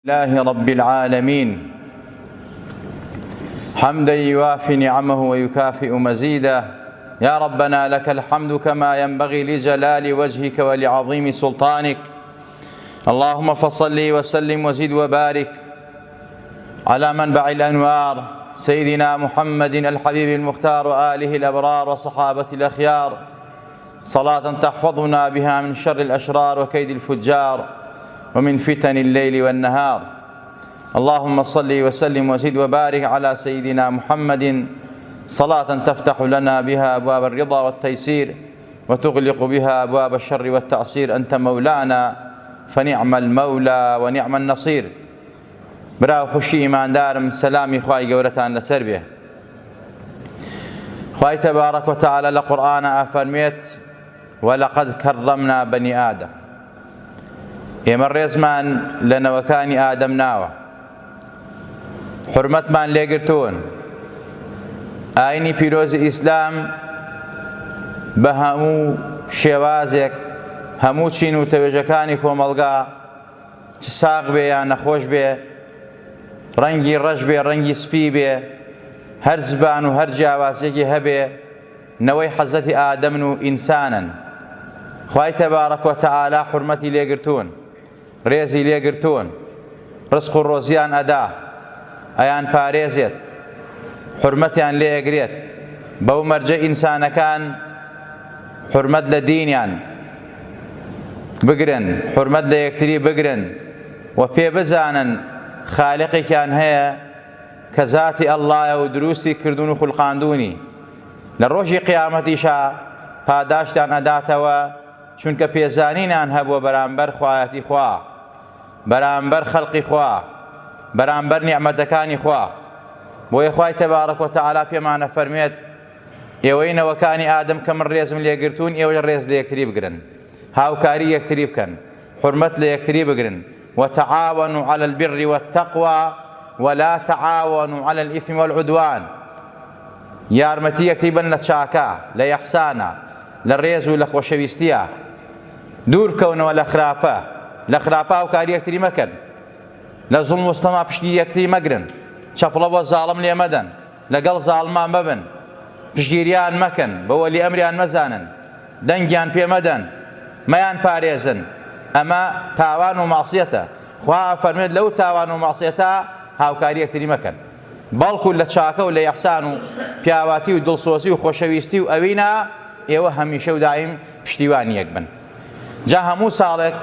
لله رب العالمين حمدا يوافي نعمه ويكافئ مزيده يا ربنا لك الحمد كما ينبغي لجلال وجهك ولعظيم سلطانك اللهم فصل وسلم وزد وبارك على منبع الأنوار سيدنا محمد الحبيب المختار وآله الأبرار وصحابة الأخيار صلاة تحفظنا بها من شر الأشرار وكيد الفجار ومن فتن الليل والنهار اللهم صل وسلم وزد وبارك على سيدنا محمد صلاة تفتح لنا بها أبواب الرضا والتيسير وتغلق بها أبواب الشر والتعسير أنت مولانا فنعم المولى ونعم النصير برا خوشی ئیماندارم سەلامی خوای گەورەتان لەسەر بێ خوای تبارک و تعالی لە قورئانە ئەفەرموێت ولقد کەڕەمنا بەنی ئادەم ئێمە ڕێزمان لە نەوەکانی ئادەم ناوە حرمەتمان لێگرتوون ئاینی پیرۆزی ئیسلام بە هەموو شێوازێک هەموو چین و تەوێژەکانی کۆمەڵگا چ ساغ بێ یا نەخۆش بێ ڕەنگی ڕەش بێ ڕەنگی سپی بێ هەر زبان و هەر جیاوازێکی هەبێ نەوەی حەزەتی ئادەمن و ئینسانن خوای تەبارەک و تەعالا حورمەتی لێگرتوون ڕێزی لێگرتوون ڕزق و ڕۆزیان ئەدا ئەیان پارێزێت حورمەتیان لێ ئەگرێت بەو مەرجە ئینسانەکان حورمەت لە دینیان بگرن حورمەت لە یەکتری بگرن و پێ بزانن خالقێکیان هەیە کە زاتی ئەڵڵایە و دروستی کردوون و خولقاندونی لە ڕۆژی قیامەتیشا پاداشتیان ئەداتەوە چونکە پێزانینان هەبووە بەرامبەر خوایەتی خوا بەرامبەر خەلقی خوا بەرامبەر نیعمەتەکانی خوا بۆیە خوای تەبارەک وتەعالا پێمانە فەرمێت ئێوەی نەوەکانی ئادەم کە من ڕێزم لێگرتوون ئێوەش ڕێز لە یەکتری بگرن هاوکاری یەکتری بکەن حورمەت لە یەکتری بگرن وتعاونوا علی البر والتقوى ولا تعاونوا علی الإثم والعدوان یارمەتی یەکتری بن لە چاکە لە یەحسانە لە ڕێز و لە خۆشەویستیە دوور بکەونەوە لە خراپە لە خراپە هاوکاری یەکتری مەکەن لە زوڵم و ستەما پشتی یەکتری مەگرن چەپڵە بۆ زاڵم لێ مەدەن لەگەڵ زاڵمان مەبن، پشتگیریان مەکەن، بە وەلی ئەمریان مەزانن، دەنگیان پێ مەدەن، مەیان پارێزن، ئەمە تاوان و مەعسیەتە، خوا ئەفەرموێت لەو تاوان و مەعسیەتە هاوکاری یەکتری مەکەن، بەڵکو لە چاکە و لە ئیحسان و پیاواتی و دڵسۆزی و خۆشەویستی و ئەوینا ئێوە هەمیشە و دایم پشتیوانی یەک بن. جا هەموو ساڵێک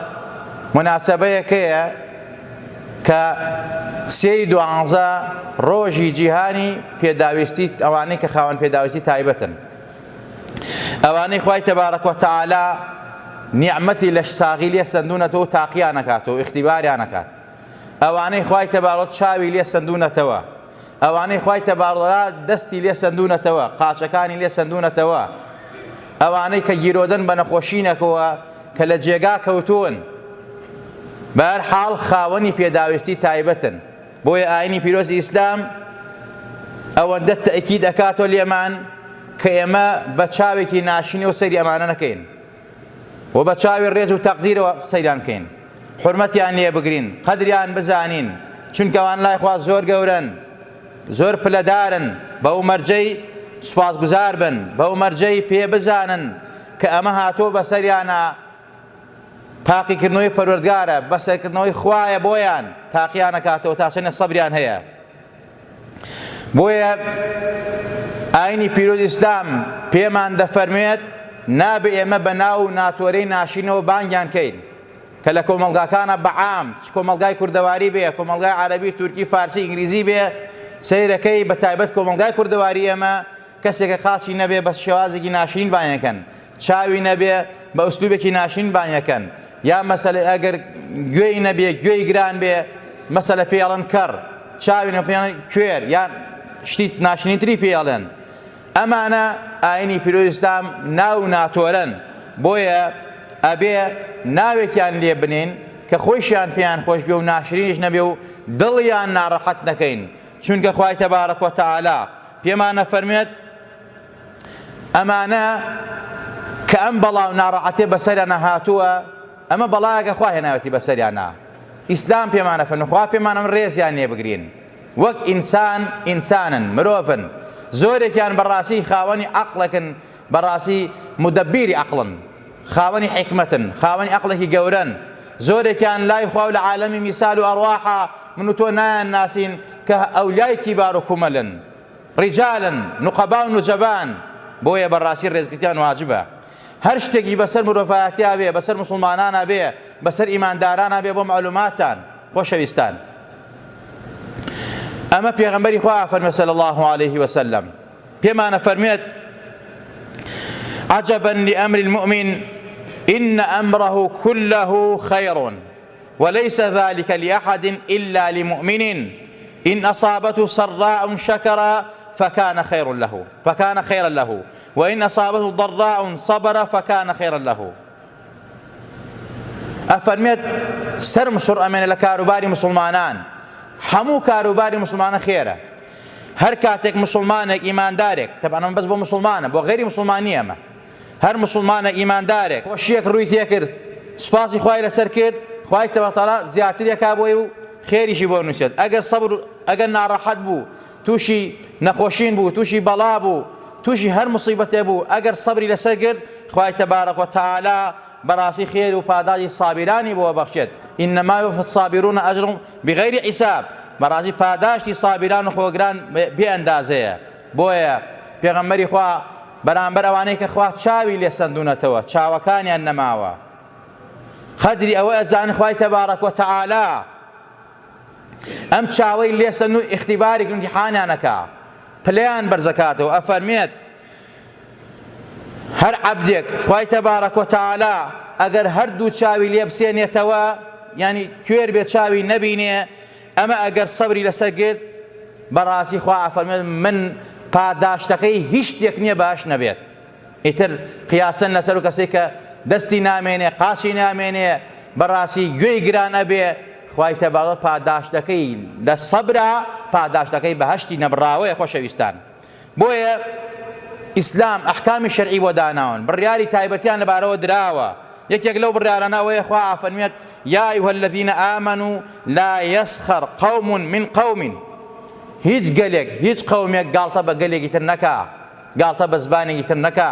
موناسەبەیەک هەیە کە سێی دوانزە ڕۆژی جیهانی پێداویستی ئەوانەی کە خاوەن پێداویستی تایبەتن ئەوانەی خوای تەبارەک وتەعالا نیعمەتی لەش ساغی لێ سەندونەتەوە و تاقیان ئەکاتەوە ئیختیباریان ئەکات ئەوانەی خوای تەبارەک چاوی لێ سەندونەتەوە ئەوانەی خوای تەبارەک دەستی لێ سەندونەتەوە قاچەکانی لێ سەندونەتەوە ئەوانەی کە گیرۆدەن بە نەخۆشینەکەوە کە لە جێگا کەوتون بەهەر حاڵ خاوەنی پێداویستی تایبەتن بۆیە ئاینی پیرۆزی ئیسلام ئەوەندە تەئکید ئەکاتەوە لێمان کە ئێمە بە چاوێکی ناشینەوە سەیری ئەمانە نەکەین و بە چاوی ڕێز و تەقدیرەوە سەیران بکەین حورمەتیان لێ بگرین قەدریان بزانین چونکە ئەوان لای خوا زۆر گەورەن زۆر پلەدارن بەو مەرجەی سوپاسگوزار بن بەو مەرجەی پێ بزانن کە ئەمە هاتووە بەسەریانە تاقیکردنەوەی پەروەردگارە بەسەرکردنەوەی خوایە بۆیان تاقیانەکاتەوە تا چەندە سەبریان هەیە بۆیە ئاینی پیرۆز ئیسلام پێمان دەفەرموێت نابێ ئێمە بە ناو و ناتۆرەی ناشینەوە بانگیان کەین کە لە کۆمەڵگاکانە بەعام چ کۆمەڵگای کوردەواری بێ کۆمەڵگای عەرەبی تورکی فارسی ئینگلیزی بێ سەیرەکەی بە تایبەت کۆمەڵگای کوردەواری ئێمە کەسێکە قاچی نەبێ بە شێوازێکی ناشرین بانگەکەن چاوی نەبێ بە ئوسلوبێکی ناشرین بانگەکەن یا مەسەلە ئەگەر گوێی نەبێ گوێی گران بێ مەسەلە پێی ئەڵێن کەڕ چاوی نەبێ پێی ئەڵێن کوێر یان شتی ناشرینتری پێی ئەڵێن ئەمانە ئاینی پیرۆز ئیسلام ناو ناتۆرەن بۆیە ئەبێ ناوێکیان لێ بنین کە خۆیشیان پێیان خۆش بێ و ناشرینیش نەبێ و دڵیان ناڕەحەت نەکەین چونکە خوای تەبارەک وتەعالا پێمان ئەفەرموێت ئەمانە کە ئەم بەڵا و ناڕەحەتێ بەسەریانە هاتووە ئەمە بەڵایەکە خوا هێناوێتی بەسەریانە. ئیسلام پێمانە فەرموێ، خوا پێمانە ڕێزیان لێ بگرین. وەک ئینسان ئینسانن، مرۆڤن. زۆرێکیان بەڕاستی خاوەنی عەقڵێکن، بەڕاستی مودەبیری عەقڵن. خاوەنی حیکمەتن، خاوەنی عەقڵێکی گەورەن. زۆرێکیان لای خوا و لە عالەمی میسال و ئەرواحا من و تۆ نایانناسین کە ئەولیای کیبار و کومەلن. ڕیجالن، نوقەبا و نوجەبان. بۆیە بەڕاستی ڕێزگرتیان واجبە. هەر شتێکیش بەسەر مرۆڤایەتیا بێ، بەسەر موسڵمانانا بێ، بەسەر ئیماندارانا بێ بۆ مەعلوماتتان خۆشەویستان. ئەمە پێغەمبەری خوا ئەفەرمێ صلی الله علیه وسلم پێمان ئەفەرمێت عجبا لأمر المؤمن إن أمره كله خير وليس ذلك لأحد إلا لمؤمن إن أصابته سراء شكر فكان خير له فكان خيرا له وإن أصابته ضراء صبر فكان خيرا له ئەفەرمێت سەرم سوڕ ئەمێنە لە کاروباری مسلمانان هەموو کاروباری مسلمانە خێرە هەر کاتێک مسلمانێک ئیماندارێک تەبعەن بەس بۆ مسلمانە بۆ غەیری مسلمان نییە ئەمە هەر مسلمانە ئیماندارێک خۆشیەک ڕووی تێکرد سوپاسی خوای لەسەر کرد خوای تەبارەک زیاترێکا بۆی و خێریشی بۆ نووسێت ئەگەر سەبر ئەگەر ناڕەحەت بوو تووشی نەخۆشین بوو تووشی بەڵا بوو تووشی هەر مصیبەتێ بوو ئەگەر سەبری لەسەر گرت خوای تەبارەک وتعالی بەڕاستی خێر و پاداشتی سابیرانی بۆ بەخشێت انما یوفی الصابرون اجرهم بغیر حساب بەڕاستی پاداشتی سابیران و خۆگران بێ ئەندازەیە بۆیە پێغەمبەری خوا بەرامبەر ئەوانەی کە خوا چاوی لێ سەندونەتەوە چاوەکانیان نەماوە قەدری ئەوە ئەزانن خوای تەبارەک وتعالی ئەم چاوەی لێسەن و ئیختیبارێک ئیمتیحانیان ئەکا پلەیان بەرزەکاتەوە ئەفەرمێت هەر عەبدێک خوای تەبارەک وتعالی ئەگەر هەردوو چاوی لێ بسێنێتەوە یعنی کوێر بێ چاوی نەبینێ ئەمە ئەگەر سەبری لەسەر گرت بەڕاستی خوا ئەفەرمێت من پاداشتەکەی هیچ شتێک نییە باش نەبێت ئیتر قیاسەن لەسەر و کەسێک کە دەستی نامێنێ قاچی نامێنێ بەڕاستی گوێی گران ئەبێ خوای تەبارەک پاداشتەکەی لە سەبرا پاداشتەکەی بەهەشتی نەبڕاوەیە خۆشەویستان بۆیە ئیسلام ئەحکامی شەرعی بۆ داناون بڕیاری تایبەتیان لەبارەوە دراوە یەکێک لەو بڕیارانە ئەوەیە خوا ئافەرمێت یا ایها الذین آمنوا لا یسخر قوم من قوم هیچ گەلێک هیچ قەومێک گاڵتە بە گەلێکی تر نەکا گاڵتە بە زبانێکی تر نەکا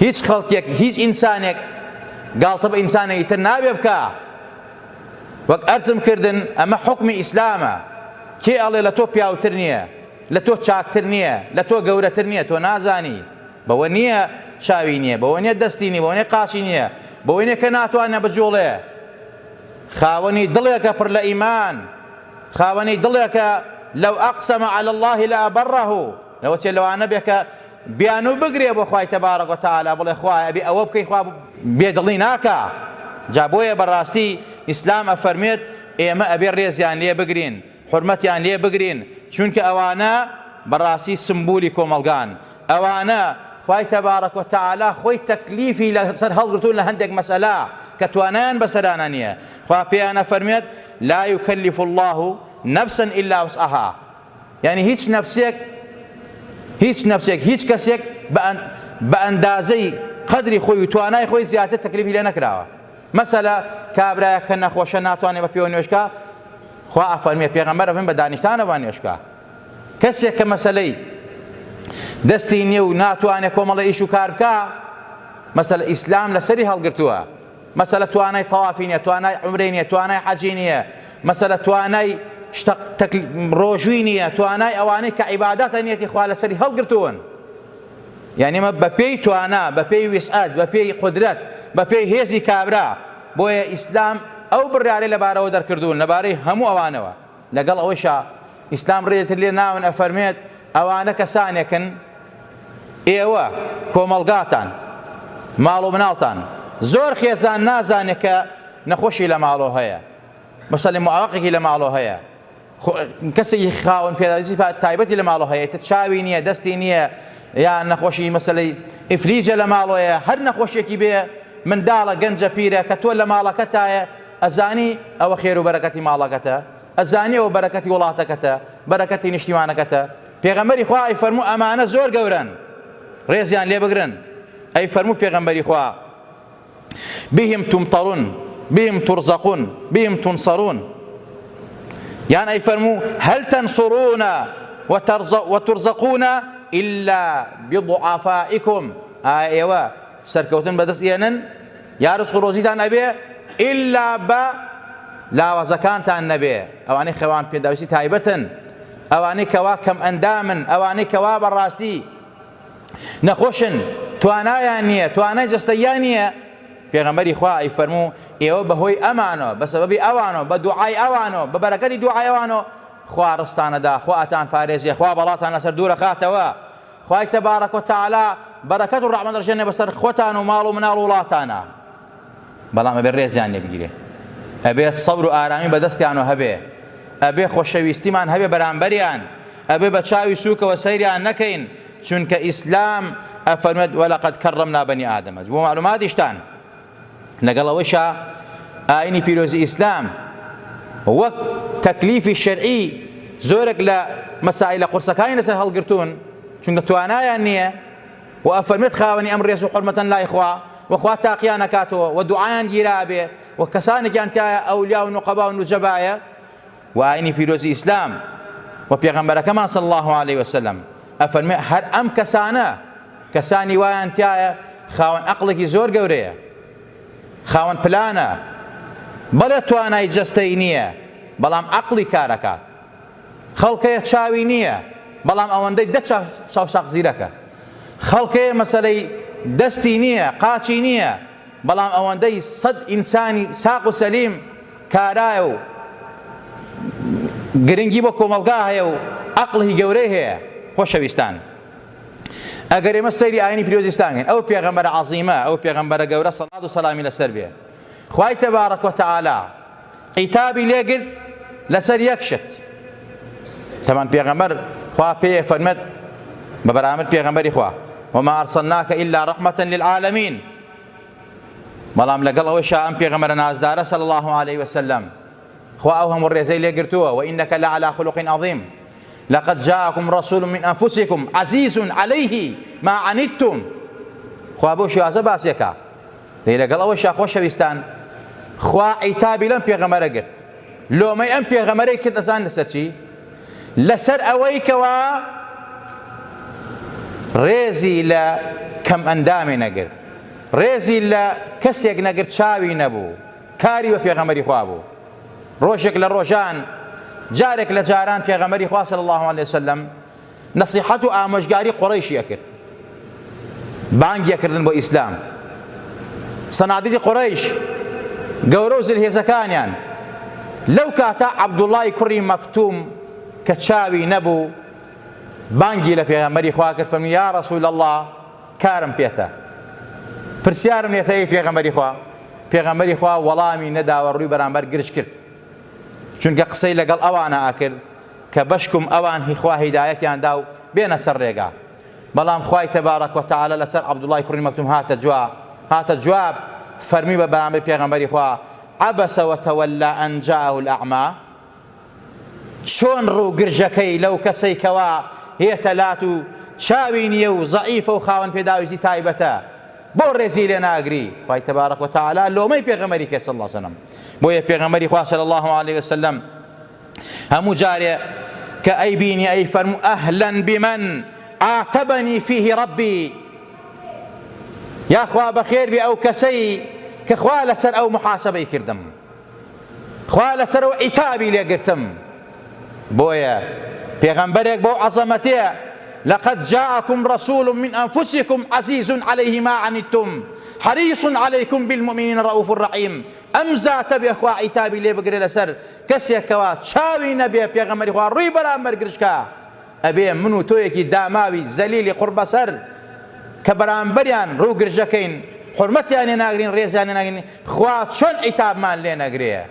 هیچ خەڵکێک هیچ ئینسانێک گاڵتە بە ئینسانێکی تر نابێ بکا وەک ئەرزم کردن ئەمە حوکمی ئیسلامە کێ ئەڵێ لە تۆ پیاوتر نییە لە تۆ چاکتر نییە لە تۆ گەورەتر نییە تۆ نازانی بەوە نییە چاوی نییە بەوە نییە دەستی نییە بەوە نییە قاچی نییە بەوە نییە کە ناتوانێ بجوڵێ خاوەنی دڵێکە پڕ لە ئیمان خاوەنی دڵێکە لو اقسم علی اللە لابره لەوە چێ لەوانە بێ کە بیانوو بگرێ بۆ خوای تبارک و تعالی بڵێ خوایە ئەبێ ئەوە بکەی خوا بێدڵی ناکا جا بۆیە بەڕاستی ئیسلام ئەفەرمێت ئێمە ئەبێ ڕێزیان لێ بگرین حورمەتیان لێ بگرین چونکە ئەوانە بەڕاستی سمبولی کۆمەڵگان ئەوانە خوای تبارک و تعالی خۆی تەکلیفی لەسەر هەڵگرتوون لە هەندێک مەسەلە کە توانایان بەسەرانە نییە خوا پێیان ئەفەرمێت لا یکلف الله نفسا الا وسعها یعنی هیچ نەفسێک هیچ نەفسێک هیچ کەسێک بە ئەندازەی قەدری خۆی و توانای خۆی زیاتر تەکلیفی لێ نەکراوە مەسەلە کابرایەک کە نەخۆشە ناتوانێت بە پێوە نوێژکا خوا ئەفەرمێ پێغەمبەر ئەفەرمێ بە دانیشتانەوە نوێژکا کەسێک کە مەسەلەی دەستی نییە و ناتوانێت کۆمەڵە ئیش و کار بکا مەسەلە ئیسلام لەسەری هەڵگرتووە مەسەلە توانای تەوافی نییە توانای عومرەی نییە توانای حەجی نییە مەسەلە توانای ڕۆژووی نییە توانای ئەوانەی کە عیباداتە نیەتی خوا لەسەری هەڵگرتوون یعنی مە بەپێی توانا بەپێی ویسعەت بەپێی قودرەت بەپێی هێزی کابرا بۆیە ئیسلام ئەو بڕیارەی لەبارەوە دەرکردوون لەبارەی هەموو ئەوانەوە لەگەڵ ئەوەیشا ئیسلام ڕێزتر لێ ناون ئەفەرمێت ئەوانە کەسانێکن ئێوە کۆمەڵگاتان ماڵ و مناڵتان زۆر خێزان نازانێت کە نەخۆشی لە ماڵۆ هەیە مەسەلەن معاقێکی لە ماڵۆ هەیە کەسێکی خاوەن پێداویستی تایبەتی لە ماڵۆ هەیە چاوی نییە دەستی نییە یا نەخۆشی مەسەلەی ئیفلیجە لە ماڵۆیە هەر نەخۆشیێکی بێ منداڵە گەنجە پیرە کە تۆ لە ماڵەکەتایە ئەزانی ئەوە خێر و بەرەکەتی ماڵەکەتە ئەزانی ئەوە بەرەکەتی وڵاتەکەتە بەرەکەتی نیشتیمانەکەتە پێغەمبەری خوا ئەی فەرموو ئەمانە زۆر گەورەن ڕێزیان لێ بگرن ئەی فەرموو پێغەمبەری خوا بهم تمطرون. بهم ترزقون بهم تنصرون. یان ئەی فەرموو هل تنصرون وترزقون إلا بضعفائكم. ئایا ئێوە سەرکەوتن بەدەست ئێنن یا ڕزق و ڕۆزیتان ئەبێ ئیلا بە لاوازەکانتان نەبێ، ئەوانەی خەوان پێداویستی تایبەتن، ئەوانەی کەوا کەم ئەندامن، ئەوانەی کەوا بەڕاستی نەخۆشن، توانایان نییە، توانای جەستەیان نییە. پێغەمبەری خوا ئەی فەرموو ئێوە بەهۆی ئەمانەوە، بە سەبەبی ئەوانەوە، بە دوعای ئەوانەوە، بە بەرەکەتی دوعای ئەوانەوە خوا ڕزقتانەدا، خوا ئەتان پارێزێ، خوا بەڵاتان لەسەر دوورەخاتەوە، خوای تبارک و تعالی بەرەکەت و ڕەحمەت ڕژێنێ بەسەر خۆتان و ماڵ و مناڵ و وڵاتانا. بەڵام ئەبێ ڕێزیان لێ بگیرێ، ئەبێ سەبر و ئارامی بەدەستیانەوە هەبێ، ئەبێ خۆشەویستیمان هەبێ بەرامبەریان، ئەبێ بە چاوی سووکەوە سەیریان نەکەین، چونکە ئیسلام ئەفەرمێت ولقد کرمنا بنی آدم. بۆ معلوماتیشتان لەگەڵ ئەوەیشا ئاینی پیرۆزی ئیسلام وەک تەکلیفی شەرعی زۆرێک لە مەسائلە قورسەکانی لەسەر هەڵگرتوون، چونکە توانایان نییە و ئەفەرمێت خاوەنی ئەم ڕێز و حورمەتەن لای خوا و خوا تاقیان ئەکاتەوە و دوعایان گیرابێ و کەسانێکیان تایە ئەولیا و نوقەبا و نوجەبایە. و ئاینی پیرۆزی ئیسلام و پێغەمبەرەکەمان صلی الله علیه وسلم ئەفەرمێ هەر ئەم کەسانە کەسانی وایان تایە خاوەن ئەقڵێکی زۆر گەورەیە، خاوەن پلانە، بەڵێ توانای جەستەی نییە بەڵام عەقڵی کارەکات. خەڵکەیە چاوی نییە بەڵام ئەوەندەی دە چاوساق زیرەکە. خەڵکەیە مەسەلەی دەستی نییە قاچی نییە بەڵام ئەوەندەی سەد ئینسانی ساق و سەلیم کارایە و گرنگی بۆ کۆمەڵگا هەیە و عەقڵی گەورەی هەیە. خۆشەویستان ئەگەر ئێمە سەیری ئاینی پیرۆزی ئیسلام کەین، ئەو پێغەمبەرە عەزیمە، ئەو پێغەمبەرە گەورە سەڵات و سەلامی لەسەر بێ، خوای تەبارەک و تەعالا عیتابی لێگرت لەسەر یەک شت. تەمان پێغەمبەر خوا پێ فەرمێت بە بەرامبەر پێغەمبەری خوا وما أرسلناك إلا رحمة للعالمين. بەڵام لەگەڵ ئەوەشا ئەم پێغەمبەرە نازدارە صلی الله عليه وسلم خوا ئەو هەموو ڕێزەی لێگرتووە وإنك لعلى خلق عظيم لقد جاءكم رسول من أنفسكم عزيز عليه ما عنتم. خوا بۆ شێوازە باسێکە دەی لەگەڵ ئەوەشا خۆشەویستان خوا عیتابی لەم پێغەمبەرە گرت، لۆمەی ئەم پێغەمبەرەی کرد. ئەزان لەسەر چی؟ لەسەر ئەوەی کەوا ڕێزی لە کەم ئەندامێ نەگرت، ڕێزی لە کەسێک نەگرت چاوی نەبوو، کاری بە پێغەمبەری خوا بوو. ڕۆژێک لە ڕۆژان جارێک لە جاران پێغەمبەری خوا صلی الله علیه وسلم نەسیحەت و ئامۆژگاری قوڕەیشی ئەکرد، بانگی ئەکردن بۆ ئیسلام. سەنادیدی قوڕەیش گەورە و زلهێزەکانیان لەو کاتە عەبدوڵای کوڕی مەکتوم کە چاوی نەبوو بانگی لە پێغەمبەری خوا کرد، فەرمی یا رسول الله کارم پێتە، پرسیارم لێتە ئەی پێغەمبەری خوا. پێغەمبەری خوا وەڵامی نەداوە، ڕووی بەرامبەر گرژ کرد، چونکە قسەی لەگەڵ ئەوانە ئەکرد کە بەشکم ئەوان هی خوا هیدایەتیان دا و بێنە سەر ڕێگا. بەڵام خوای تبارک و تعالی لەسەر عەبدوڵای کوڕی مەکتوم هاتە جوا هاتە جواب، فەرمی بە بەرامبەر پێغەمبەری خوا عبس وتولى أن جاءه الأعمى. چۆن ڕوو گرژەکەی لەو کەسەی کەوا هێتە لات و چاوی نییە و زەعیفە و خاوەن پێداویستی تایبەتە بۆ ڕێزی لێ ناگری؟ خوای تبارک و تعالی لۆمەی پێغەمبەری کرد صلی الله علیه وسلم. بۆیە پێغەمبەری خوا صلی الله علیه وسلم هەموو جارێ کە ئەیبینی ئەی فەرموو ئەهلا بمن عاتبنی فیه ربی، یاخوا بەخێر بێ ئەو کەسەی کە خوا لەسەر ئەو محاسبەی کردم، خوا لەسەر ئەو عیتابی لێگرتم. بۆیە پێغەمبەرێک بەو عەزەمەتێ لقد جاءكم رسول من أنفسكم عزيز عليه ما عنتم حريص عليكم بالمؤمنين رؤوف رحيم. ئەم زاتە بێ خوا عیتابی لێ بگرێ لەسەر کەسێک کەوا چاوی نەبێ پێغەمبەری خوا ڕووی بەرامبەر گرژکا، ئەبێ من و تۆیەکی داماوی زەلیلی قوڕبەسەر کە بەرامبەریان ڕوو گرژەکەین، حورمەتیان لێ ناگرین، ڕێزیان لێ ناگرین، خوا چۆن عیتابمان لێ نەگرێ؟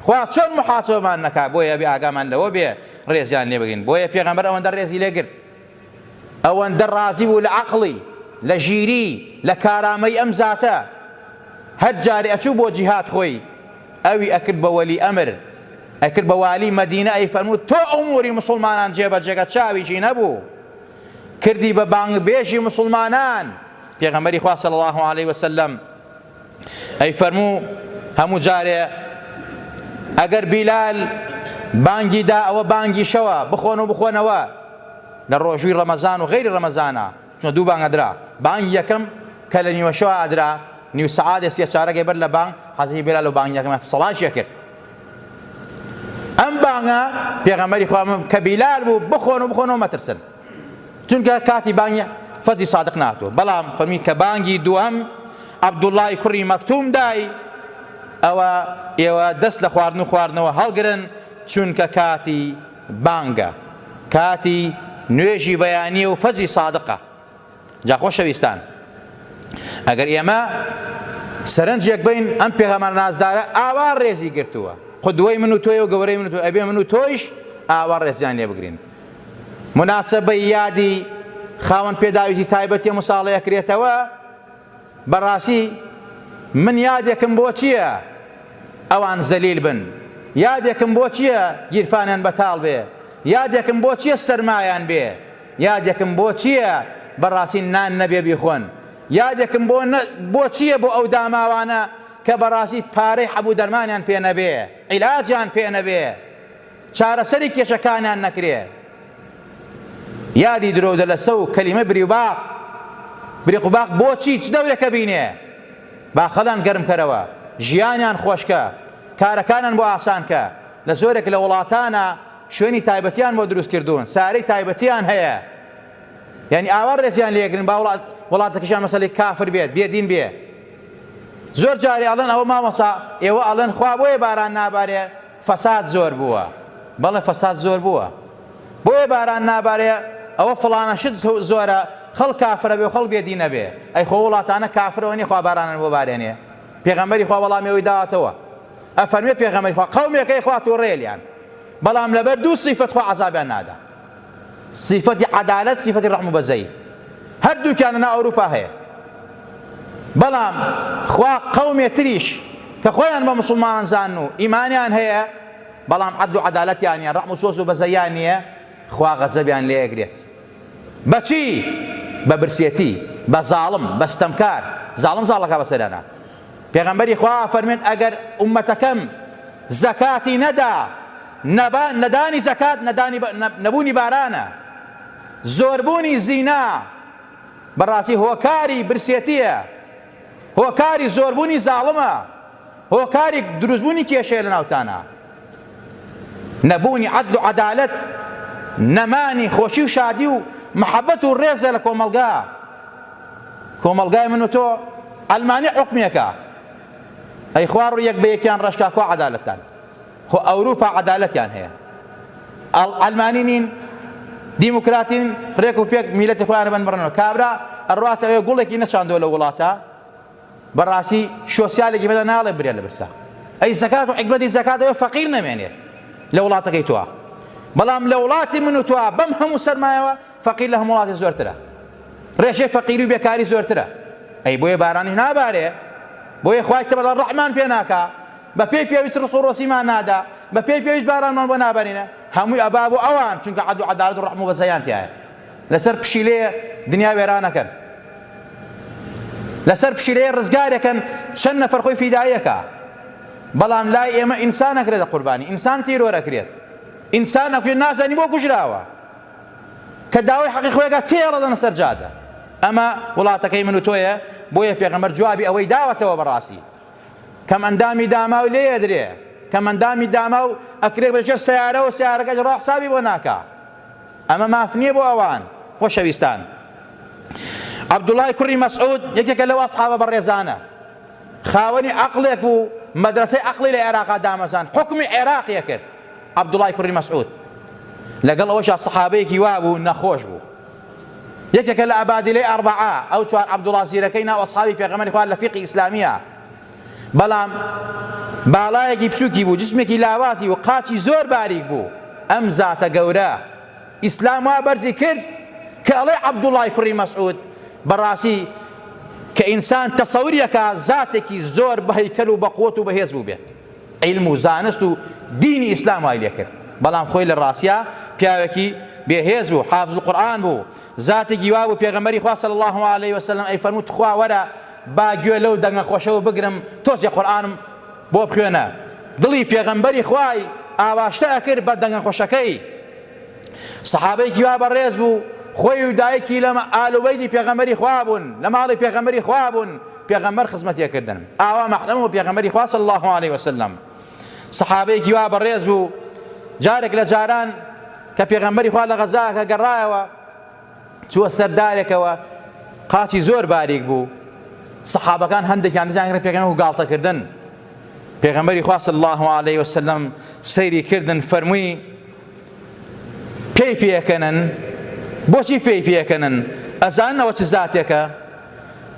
خوا چۆن محاسبەمان نەکا؟ بۆیە ئەبێ ئاگامان لەوە بێ ڕێزیان لێ بگرین. بۆیە پێغەمبەر ئەوەندە ڕێزی لێ گرت، ئەوەندە ڕازی بوو لە عەقڵی، لە ژیری، لە کارامەی ئەم زاتە. هەر جارێ ئەچوو بۆ جیهاد خۆی ئەوی ئەکرد بە وەلی ئەمر، ئەکرد بە والی مەدینە، ئەی فەرموو تۆ ئوموری موسڵمانان جێبەجێکە، چاویشی نەبوو، کردی بە بانگبێژی موسڵمانان. پێغەمبەری خوا صلی الله علیه وسلم ئەی فەرموو هەموو جارێ ئەگەر بیلال بانگی دا ئەوە بانگی شەوە بخۆن و بخۆنەوە لە ڕۆژووی ڕەمەزان و غەیری ڕەمەزانە چونکە دوو بانگ ئەدرا بانگی یەکەم کە لە نیوەشەوە ئەدرا نیو سەعاتێ سێ چارەگێ بەر لە بانگ حەزرەتی بیلال و بانگی یەکەم سەڵاشی کرد ئەم بانگە پێغەمبەری خوا کە بیلال بوو بخۆن و بخۆنەوە مەترسن چونکە کاتی بانگی فەجری سادق ناتوە بەڵام فەرمی کە بانگی دووەم عەبدوڵای کوڕی مەکتوم دای ئەوە ئێوە دەست لە خواردن و خواردنەوە هەڵگرن چونکە کاتی بانگە کاتی نوێژی بەیانیە و فەجری سادقە جا خۆشەویستان ئەگەر ئێمە سەرنجێک بین ئەم پێغەمبەر نازدارە ئاوا ڕێزی گرتووە قدوەی من و تۆی و گەورەی من و تۆ ئەبێ من و تۆیش ئاوا ڕێزیان لێ بگرین مناسبەی یادی خاوەن پێداویستی تایبەتی ئەم ساڵە ئەکرێتەوە بەڕاستی من یادێکم بۆ چییە ئەوان زەلیل بن یادێکم بۆ چییە گیرفانیان بەتاڵ بێ یادێکم بۆ چییە سەرمایان بێ یادێکم بۆ چییە بەڕاستی نان نەبێ بیخۆن یادێکم بۆ بۆ چییە بۆ ئەو داماوانە کە بەڕاستی پارەی حەبوو دەرمانیان پێ نەبێ عیلاجیان پێ نەبێ چارەسەری کێشەکانیان نەکرێ یادی درۆو دەلەسە و کەلیمە بریوباق بریقوباق بۆچی چ دەورێکە بینێ باخەڵیان گەرم کەرەوە ژیانیان خۆشکە کارەکانیان بۆ ئاسان کە لە زۆرێک لە وڵاتانە شوێنی تایبەتیان بۆ دروست کردوون سارەی تایبەتیان هەیە یعنی ئاوا ڕێزیان لێگرن با وڵات وڵاتەکەشیان مەسەلەی کافر بێت بێدین بێ زۆر جارێ ئەڵێن ئەوە مامۆسا ئێوە ئەڵێن خوا بۆیە باران نابارێ فەساد زۆر بووە بەڵێ فەساد زۆر بووە بۆیە باران نابارێ ئەوە فڵانە شت زۆرە خەڵک کافرە بێ و خەڵک بێدینە بێ ئەی خۆ وڵاتانە کافرەوە نیە خوا بارانن بۆ بارێنێ پێغەمبەری خوا وەڵامی ئەوی داوەتەوە ئەفەرمێ پێغەمبەری خوا قەومێکەی خوا تووڕەیە لیان بەڵام لەبەر دوو سیفەت خوا عەزابیان نادا سیفەتی عەدالەت سیفەتی ڕەحم و بەزەیی هەردووکیان لەناو ئەوروپا هەیە بەڵام خوا قەومێ تریش کە خۆیان بە مسلمانان زان و ئیمانیان هەیە بەڵام عەدل و عەدالەتیان نیە ڕەحم و سۆز و بەزەیان نییە خوا غەزەبیان لێ ئەگرێت بەچی بە برسێتی بە زاڵم بە ستەمکار زاڵم زاڵەکە بەسەرانە پێغەمبەری خوا فەرمێت ئەگەر ئومەتەکەم زەکاتی نەدا نەبا نەدانی زەکات نەدانی نەبوونی بارانە زۆربوونی زینا بەڕاستی هۆکاری برسێتیە هۆکاری زۆربوونی زاڵمە هۆکاری دروستبوونی کێشەیە لە ناوتانە نەبوونی عەدل و عەدالەت نەمانی خۆشی و شادی و محەبەت و ڕێزە لە کۆمەڵگا کۆمەڵگای من و تۆ عەلمانی حوکمێکە ئەی خوا ڕوو یەک بە یەکیان ڕەشکا کوا عەدالەتتان خۆ ئەوروپا عەدالەتیان هەیە عەلمانی نین دیموکراتین ڕێک و پێک میلەتی خۆیان بن بڕنەوە کابرا ئەڕواتە ئەوێ گوڵێکی نەچاندووە لە وڵاتە بەڕاستی شۆسیالێکی بەدە ناڵێ برێ لە برسا ئەی زەکات و حکمەتی زەکات ئەوێ فەقیر نەمێنێت لە وڵاتەکەی تۆ بەڵام لە وڵاتی من و تۆ بەم هەموو سەرمایەوە فەقیر لە هەموو وڵاتێ زۆرترە ڕێژەی فەقیری و بێکاری زۆرترە ئەی بۆیە بارانیش نابارێ بۆیە خوای تەبارە ڕەحمان پێ ناکا بە پێی پێویست ڕسق و ڕۆسیمان نادا بە پێی پێویست بارانمان بۆ نابەرینە هەمووی ئەبا بۆ ئەوان چونکە عەدل و عەدالەت و ڕەحم و بەزەیان تیایە لەسەر پشیلەیە دنیا وێرانەکەن لەسەر پشیلەیە ڕزگارەکەن چەند نەفەر خۆی فیدایەکە بەڵام لای ئێمە ئینسان ئەکرێتە قوربانی ئینسان تیرۆر ئەکرێت ئینسان ئەکرێت نازانی بۆ کوژراوە کە داوای حەقی خۆیەکە تێڵەدەنە سەر جادە ئەمە وڵاتەکەی من و تۆیە بۆیە پێغەمبەر جوابی ئەوەی داوەتەوە بەڕاستی کەم ئەندامی داماو لێ ئەدرێ کەم ئەندامی داماو ئەکرێ بەژێر سیارەوە سیارەکە ڕا حسابی بۆ ناکا ئەمە ماف نییە بۆ ئەوان خۆشەویستان عەبدوڵای کوڕی مەسعود یەکێکە لەو ئەسحابە بەڕێزانە خاوەنی عەقڵێک بوو مەدرەسەی عەقڵی لە عێراقا دامەزان حکومی عێراقی کرد عەبدوڵای کوڕی مەسعود لەگەڵ ئەوەشا سەحابەیەکی وا بوو نەخۆش بوو یەکێکە لە ئەبادیلەی ئەربعە ئەو چوار عەبدوڵا زیرەکەی ناو ئەسحابی پێغەمبەری خوا لە فیقی ئیسلامیە بەڵام باڵایەکی بچووکی بوو جسمێکی لاوازی و قاچی زۆر باریک بوو ئەم زاتە گەورە ئیسلام وا بەرزی کرد کە ئەڵێ عەبدوڵای کوڕی مەسعود بەڕاستی کە ئینسان تەسەوریەکە زاتێکی زۆر بەهەیکەل و بەقوەت و بەهێز بوو بێت عیلم و زانست و دینی ئیسلام وای لێکرد بەڵام خۆی لە ڕاستیا پیاوێکی بێهێز بوو حافظ القورئان بوو زاتێکی وا بوو پێغەمبەری خوا صلی الله علیه وسلم ئەی فەرموو تخوا وەرە با گوێ لەو دەنگە خۆشەوە بگرم تۆزێ قورئانم. بۆ بخوێنە. دڵی پێغەمبەری خوای ئاواشتە ئەکرد بە دەنگە خۆشەکەی. سەحابەیەکی وا بەڕێز بوو خۆی و دایکی لە ئال و بەیتی پێغەمبەری خوا بوون، لە ماڵی پێغەمبەری خوا بوون، پێغەمبەر خزمەتی ئەکردن. ئاوا مەحرەم بوو پێغەمبەری خوا صلی اللە علیه وسلم. سەحابەیەکی وا بەڕێز بوو جارێک لە جاران کە پێغەمبەری خوا لە غەزاکە گەڕایەوە چووە سەر دارێکەوە قاچی زۆر باریک بوو سەحابەکان هەندێکیان دەزانگرن پێغەمبەر و گاڵتەکردن پێغەمبەری خوا صلی الله علیه وسلم سەیری کردن فەرمووی پێی پێکەنن بۆچی پێی پێکەنن ئەزانەوە چ زاتێکە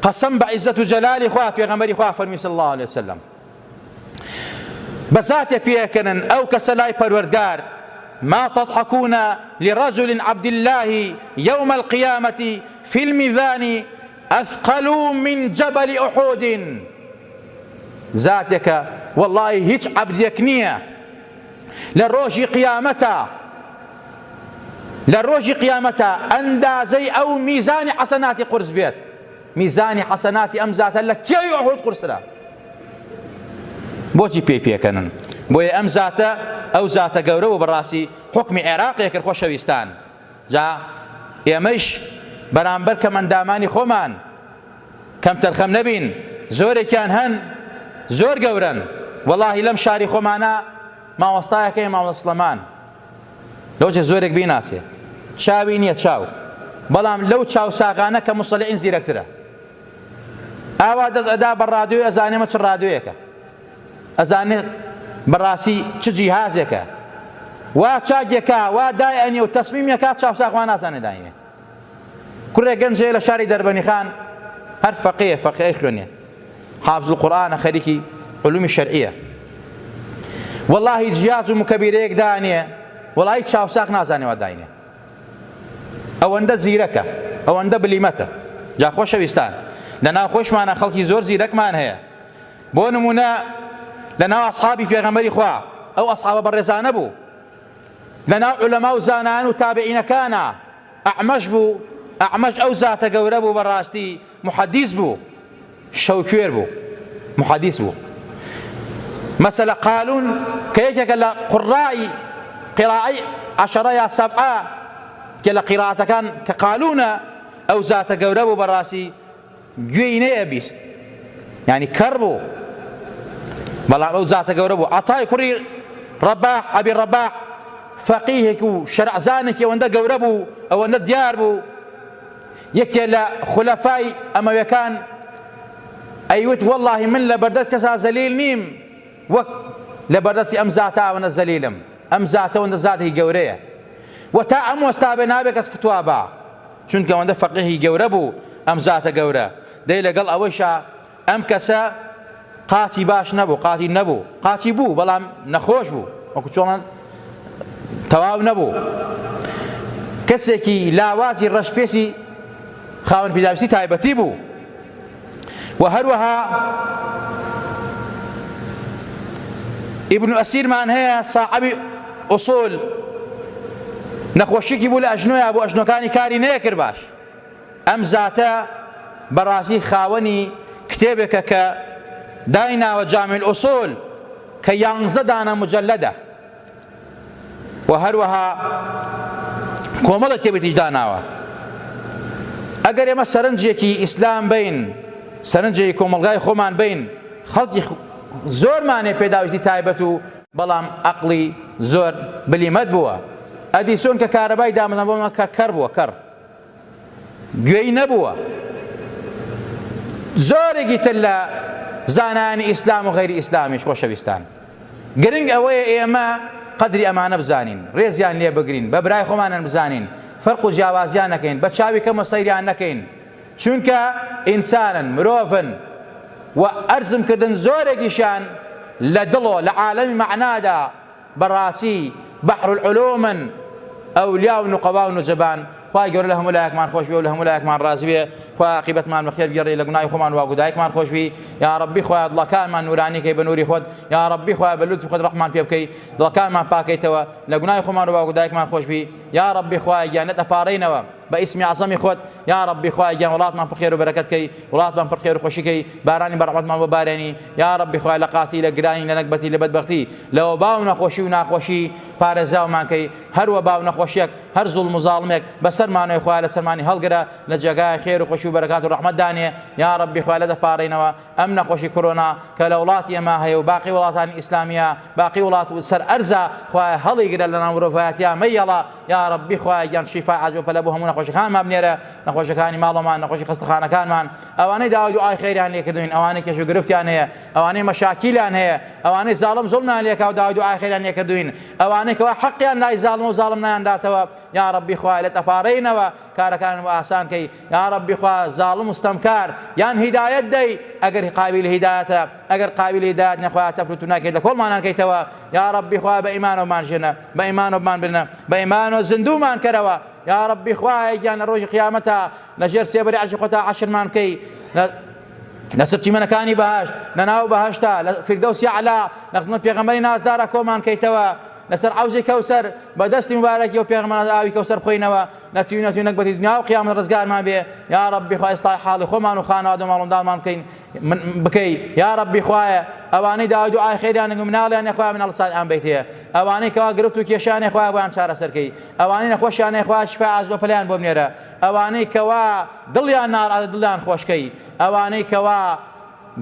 قەسەم بە عیزەت و جەلالی خوا پێغەمبەری خوا فەرمی صلی الله علیه وسلم بە زاتێ پێکەنن ئەو کەسە لای پەروەردگار ما تضحكون لرجل عبد الله يوم القيامة في الميزان أثقل من جبل أحد زاتێکە واللهی هیچ عەبدێک نییە لە ڕۆژی قیامەتا لە ڕۆژی قیامەتا ئەندازەی ئەو میزانی حەسەناتی قورس بێت میزانی حەسەناتی ئەم زاتە لە کێوی ئوحود قورسترە. بۆچی پێی پێکەنن؟ بۆیە ئەم زاتە ئەو زاتە گەورە بوو بەڕاستی حوکمی عێراقێ کرد خۆشەویستان. جا ئێمەیش بەرامبەر کەمئەندامانی خۆمان کەمتەرخەم نەبین، زۆرێکیان هەن زۆر گەورەن. وەڵاهی لەم شاری خۆمانە مامۆستایەک هەیە مامۆستا سڵەمان لەوچێ زۆرێک بیناسێ چاوی نییە چاو بەڵام لەو چاو ساغانە کە مسەلعین زیرەکترە ئاوا دەست ئەدا بە ڕادیۆی ئەزانێ مە چ ڕادیۆیەکە ئەزانێ بەڕاستی چ جیهازێکە وا چاکێکە وا دای ئەنێ و تەسمیمێکا چاوساغ وا نازانێ داینێ کوڕێ گەنجەیە لە شاری دەربەنیخان هەر فەقێیە فەقێی خوێنێ حافظ القرآنە خەریکی علومی شەرعیە واللهی جیاز و مکەبیرەیەک دانێ وەڵی چاوساق نازانێ وا داینێ ئەوەندە زیرەکە ئەوەندە بلیمەتە جا خۆشەویستان لە ناو خۆشمانە خەڵکی زۆر زیرەکمان هەیە بۆ نمونە لە ناو ئەصحابی پێغەمبەری خوا ئەو ئەصحابە بەڕێزانە بوو لە ناو عولەما و زانایان و تابعینەکانا ئەعمەش بوو، ئەعمەش ئەو زاتە گەورە بوو بەڕاستی محەدیس بوو، شەوکوێر بوو، محەدیس بوو. مەسەلە قالون کە یەکێکە لە قوڕای قیراعەی عەشەرە یا سەبعە کە لە قیراتەکان کە قالونە ئەو زاتە گەورە بوو بەڕاستی گوێی نەیەبیست یعنی کەڕ بوو بەڵام ئەو زاتە گەورە بوو عەتای کوڕی ڕەباح ئەبی ڕەباح فەقیهێک و شەرعزانێکی ئەوەندە گەورە بوو ئەوەندە دیار بوو یەکێ لە خولەفای ئەمەویەکان ئەیوت وەڵڵاهی من لە بەردەست کەسا زەلیل نیم وەک لە بەردەستی ئەم زاتە ئەوەنە زەلیلم ئەم زاتە ئەوەندە زاتێکی گەورەیە و تا ئەم وەستا بێ نابێ کەس فتوا با چونکە ئەوەندە فەقیهی گەورە بوو ئەم زاتە گەورە دەی لەگەڵ ئەوەیشا ئەم کەسە قاچی باش نەبوو قاچی نەبوو قاچی بوو بەڵام نەخۆش بوو وەکو چۆن تەواو نەبوو کەسێکی لاوازی ڕەشپێسی خاوەن پێداویستی تایبەتی بوو و هەروەها ئیبن ئەسیرمان هەیە ساحەبی ئوسول نەخۆشیکی بوو لە ئەژنۆیا بۆ ئەژنۆکانی کاری نەیەکرد باش ئەم زاتە بەڕاستی خاوەنی کتێبێکە کە دایناوە جامع الأصول کە یانزە دانە مجلدە و هەروەها کۆمەڵە کتێبێتیش داناوە ئەگەر ئێمە سەرنجێکی ئیسلام بین سەرنجێکی کۆمەڵگای خۆمان بین خەڵکی زۆرمانێ پێداویستی تایبەت و بەڵام ئەقلی زۆر بلیمەت بووە ئەدیسۆن کە کارەبای دامەزان بۆ کە کەڕ بووە کەڕ گوێی نەبووە زۆرێکی تر لە زانایانی ئیسلام و غەیری ئیسلامیش خۆشەویستان گرنگ ئەوەیە ئێمە قەدری ئەمانە بزانین ڕێزیان لێ بگرین بە برای خۆمانیان بزانین فەرق و جیاوازیان نەکەین بە چاوی کەمە سەیریان نەکەین چونکە ئینسانن مرۆڤن و ئەرزم کردن زۆرێکیشان لە دڵۆ لە عالەمی مەعنادا بەڕاستی بحر العلومن ئەولیا و نوقەبا و نوجەبان خوای گەورە لە هەموو لایەکمان خۆش بێ و لە هەموو لایەکمان ڕازی بێ خوا عاقبەتمان بەخێر بگێڕی لە گوناهی خۆمان و دایکمان خۆش بی یا ربی خوایە دڵەکانمان نورانی کەی بە نوری خۆت یا ربی خوایە بە لوتفی خۆت ڕەحمان پێ بکەی دڵەکانمان پاکەیتەوە لە گوناهی خۆمان و دایکمان خۆش بی یا ربی خوایە گیانت ئەپاڕێینەوە بە ئیسمی عەزەمی خۆت. یا ڕەبی خوایە گیان وڵاتمان پڕ خێر و بەرەکەت کەی، وڵاتمان پڕ خێر و خۆشی کەی، بارانی بە ڕەحمەتمان بۆ بارێنی، یا ڕەبی خوایە لە قاتی، لە گرانی، لە نەگبەتی، لە بەدبەختی، لە وەبا و نەخۆشی و ناخۆشی پارێزراومان کەی، هەر وەبا و نەخۆشیەک، هەر زوڵم و زاڵمێک بەسەرمانەوەی خوایە لەسەرمانی هەڵگرە، لە جێگای خێر و خۆشی و بەرەکات و ڕەحمەت دانێ، یا ڕەبی خوایە لێت دەپاڕێینەوە ئەم نەخۆشی کۆرۆنا کە لە وڵاتی ئێمە هەیە و باقی وڵاتانی ئیسلامیە باقی وڵات و سەر ئەرزە خوایە هەڵیگرە لەناو مرۆڤایەتیا مەیەڵە یا ڕەبی خوایە گیان شیفای عاجل و پەلە بۆ هەموو نەخۆشەکانمان بنێرە نەخۆشەکانی ماڵەمان نەخۆشی خەستەخانەکانمان ئەوانەی داوای دوعای خێریان لێکردوین ئەوانەی کێش و گرفتیان هەیە ئەوانەی مەشاکیلیان هەیە ئەوانەی زاڵم زوڵمیان لێکا و داوای دوعای خێریان لێکردوین ئەوانەی کەوا حەقیان لای زاڵمە و زاڵم نایانداتەوە یا ڕەبی خوایە لێت ئەپاڕێینەوە کارەکانت بۆ ئاسان کەی یاڕەبی خوا زاڵم و ستەمکار یان هیدایەت دەی ئەگەر قابیلی هیدایەتە ئەگەر قابیلی هیدایەت نیە خوایە تەفر و تونا کەیت لە کۆڵمانان کەیتەوە یاڕەبی خوایە بە ئیمانەوە بمانژێنە بە ئیمانەوە بمانبرنە بە ئیمانەوە زیندوومان کەرەوە یاڕەبی خوایە گیان لە ڕۆژی قیامەتا لە ژێر سێبەری عەرشی خۆتا عەشرمان بکەی لەسەر چیمەنەکانی بەهەشت لە ناو بەهەشتا لە فیردەوسی ئەعلا لە خزمەت پێغەمبەری نازدارا کۆمان کەیتەوە لەسەر عەوزی کەوسەر بە دەستی مبارەکی و پێغەمبەر ئاوی کەوسەر بخۆینەوە لە تیونەتی و نەگبەتی دنیا و قیامەت ڕزگارمان بێ یا ڕەبی خوای ئیسڵاحی حاڵی خۆمان و خانەوادە و ماڵ منداڵمان بکەین بکەی یا ڕەبی خوایە ئەوانەی داوای دوعای خێریان و مناڵیان خوایە مناڵ ساڵیان بیتێ ئەوانەی کەوا گرفت و کێشانێ خوایە بۆیان چارەسەر کەی ئەوانەی نەخۆشیانێ خوایە شفای عاجل و پەلەیان بۆ بنێرە ئەوانەی کەوا دڵیان ناڕازە دڵیان خۆشکەی ئەوانەی کەوا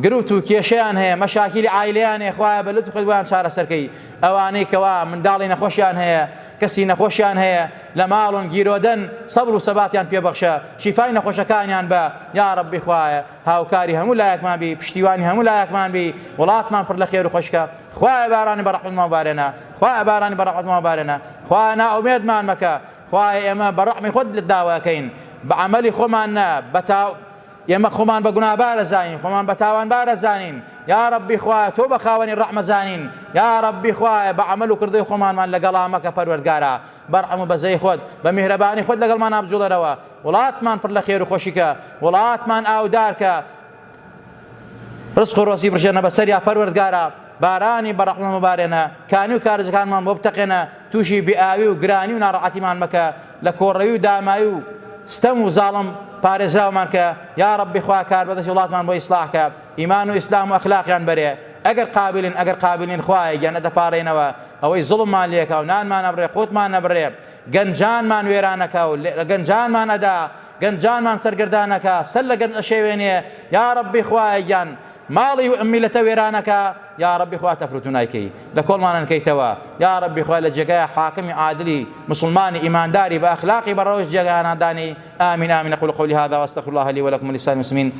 گرفت و کێشەیان هەیە مەشاکیلی عایلەیان هەیە خوایە بە لوتف خۆت بۆیان چارەسەر کەی ئەوانەی کەوا منداڵی نەخۆشیان هەیە کەسی نەخۆشیان هەیە لە ماڵن گیرۆدەن سەبر و سەباتیان پێبەخشە شیفای نەخۆشەکانیان بە یا ڕەبی خوایە هاوکاری هەموو لایەکمان بی پشتیوانی هەموو لایەکمان بی وڵاتمان پڕ لە خێر و خۆشکە خوایە بارانی بە ڕەحمەتمان بارێنە خوایە بارانی بە ڕەحمەتمان بارێنە خوایە نائومێدمان مەکە خوایە ئێمە بە ڕەحمی خۆت لێت داوا ئەکەین بە عەمەلی خۆمان نا بە تا ئێمە خۆمان بە گوناهبار ئەزانین خۆمان بە تاوانبار ئەزانین یا ڕەبی خوایە تۆ بە خاوەنی ڕەحم ئەزانین یا ڕەبی خوایە بە عەمەل و کردەی خۆمانمان لەگەڵا مەکە پەروەردگارا بەرحەم و بەزەی خۆت بە میهرەبانی خۆت لەگەڵمانا بجوڵێرەوە وڵاتمان پڕ لە خێر و خۆشی کە وڵاتمان ئاودار کە ڕزق و ڕۆزی بڕژێنە بەسەریا پەروەردگارا بارانی بە ڕەحمەت ببارێنە کانی و کارزەکانمان بۆ بتەقێنە تووشی بێئاوی و گرانی و ناڕەحەتیمان مەکە لە کۆڕەوی و داماوی و ستەم و زاڵم پارێزراومان کە یا ڕەبی خوا کاربەدەستی وڵاتمان بۆ ئیسلاح کە ئیمان و ئیسلام و ئەخلاقیان بەرێ ئەگەر قابلن ئەگەر قابلین خوایە گیان ئەتەپارێنەوە ئەوەی زوڵممان لێکا و نانمان ئەبڕێ قوتمان نەبڕێ گەنجانمان وێرانەکا و گەنجانمان ئەدا گەنجانمان سەرگەردانەکا سەر لە گەنج ئەشێوێنێ یا ڕەبی خوایە گیان ماڵی ئەم میلەتە وێرانەکە یا ڕەبی خوا تەفروتو نایکەی لە کۆڵمانان کەیتەوە یا ڕەبی خوا لە جێگای حاکمی عادلی مسلمانی ئیمانداری بە ئەخلاقی بە ڕەوش جێگایانان دانی آمین آمین أقول قولي هذا وأستغفر الله لي ولكم ولسائر المسلمين.